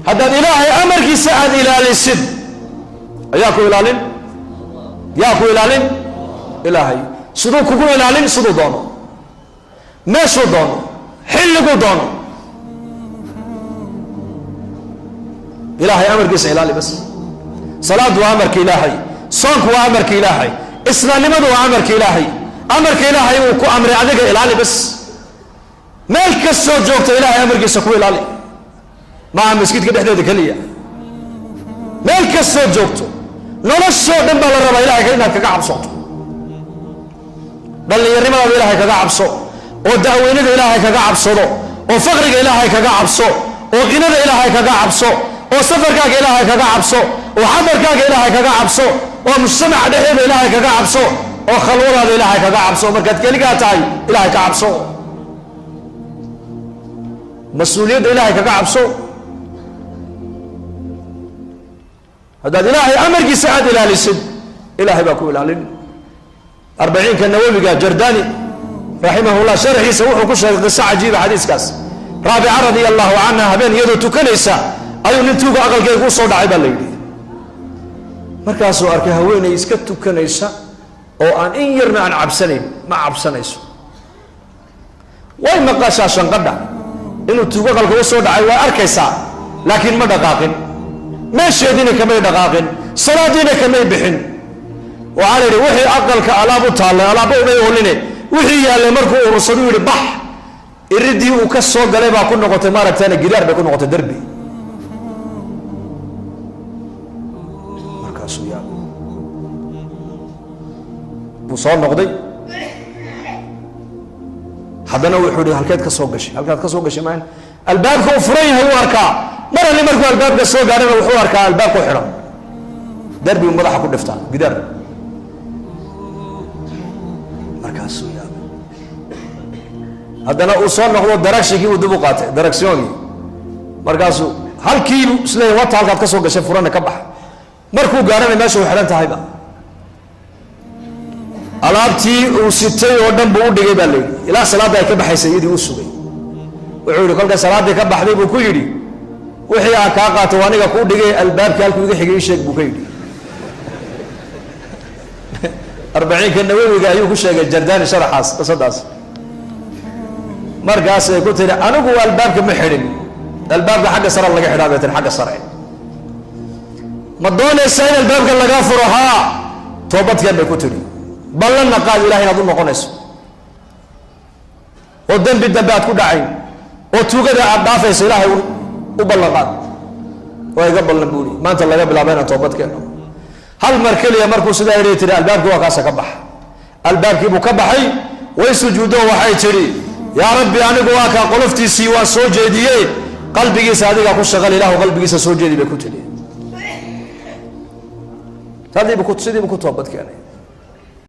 Haddaad Ilaahay amarkiisa aada ilaalisid, ayaa ku ilaalin. Yaa ku ilaalin? Ilaahay. Siduu kugu ilaalin? Siduu doono, meeshuu doono, xilliguu doono. Ilaahay amarkiisa ilaali bas. Salaadu waa amarka Ilaahay, soonku waa amarka Ilaahay, islaamnimadu waa amarka Ilaahay. Amarka Ilaahay uu ku amray adiga ilaali bas. Meel kastoo joogta Ilahay amarkiisa ku ilaali. Maaha maskiidka dhexdeeda keliya, meel kastoo joogto, noloshoo dhan baa la rabaa Ilahay inaad kaga cabsoto. Dhallinyarnimadaada Ilaahay kaga cabso, oo da'weynada Ilaahay kaga cabsado, oo faqriga Ilaahay kaga cabso, oo qinada Ilaahay kaga cabso, oo safarkaaga Ilaahay kaga cabso, oo xadarkaaga Ilaahay kaga cabso, oo mujtamaca dhexdeeda Ilaahay kaga cabso, oo khalwadaada Ilaahay kaga cabso. Markaad keligaa tahay Ilaahay ka cabso, mas-uuliyadda Ilaahay kaga cabso. Haddaad Ilaahay amarkiisa aada ilaalisid, Ilaahay baa ku ilaalin. Arbaciinka Nawowiga, Jardani raximahullah sharxiisa wuxuu ku sheegay qiso cajiiba xadiiskaas. Raabica radia allahu canha habeen iyadoo tukanaysa ayuu nin tuuga aqalkeega u soo dhacay baa la yidhi. Markaasuu arkay haweeney iska tukanaysa oo aan in yarna aan cabsanayn. Ma cabsanayso, way maqashaa shanqadha inuu tuugo aqalka u soo dhacay, way arkaysaa, laakiin ma dhaqaaqin, meesheediina kamay dhaqaaqin, salaadiina kamay bixin. Waxaa la yidhi wixii aqalka alaab u taallay, alaabba umay oline, wixii yaallay markuu urursadu yidhi bax, iridii uu ka soo galay baa ku noqotay, maaragtana gidaar bay ku noqotay, derbi. Markaasuu yaabay, wuu soo noqday haddana. Wuxuu ihi, halkeed ka soo gashay? Halkaad ka soo gashay maan albaabka uu furan yahay uu arkaa. Mar alli markuu albaabka soo gaadhana wuxuu arkaa albaabka u xidhan, derbigu madaxa ku dhiftaa gidaar. Markaasuu yaabay, haddana uu soo noqdo, daragshinkii uu dib u qaatay, daragsiyoonkii. Markaasuu halkiibu isleeyahy wata halkaad ka soo gashay furana ka bax. Markuu gaadhana meesha u xidhan tahayba, alaabtii uu sitay oo dhan buu u dhigay baa la yidhi, ilaa salaadda ay ka baxaysay iyadii u sugay. Wuxuu yidhi, kolka salaaddii ka baxday buu ku yidhi, wixii aan kaa qaato waa aniga kuu dhigay, albaabkii halkuu iga xigay ii sheeg, buu ka yidhi. Arbaciinka Nawowiga ayuu ku sheegay Jardani sharaxaas qisadaas. Markaasay ku tihi, anigu albaabka ma xidhin, albaabka xagga sare laga xidhaa bay tihi. Xagga sare ma doonaysaa in albaabka lagaa furo? Haa, toobadkeen bay ku tidhi, ballanna qaad Ilahay inaad u noqonayso oo dembi dambe aad ku dhacayn oo tuugada aad dhaafayso. Ilaahay u ballan qaad. Waa iga ballan buuri, maanta laga bilaaba inaan toobad keeno. Hal mar keliya markuu sidaa yidhi tihi, albaabkii waa kaasa, ka baxa. Albaabkii buu ka baxay, way sujuuddo, waxay tidhi, yaa Rabbi, anigu waa kaa qoloftiisii waan soo jeediye, qalbigiisa adigaa ku shaqal, Ilahu qalbigiisa soo jeedi, bay ku tidhi. Sidiibu ku toobad keenay.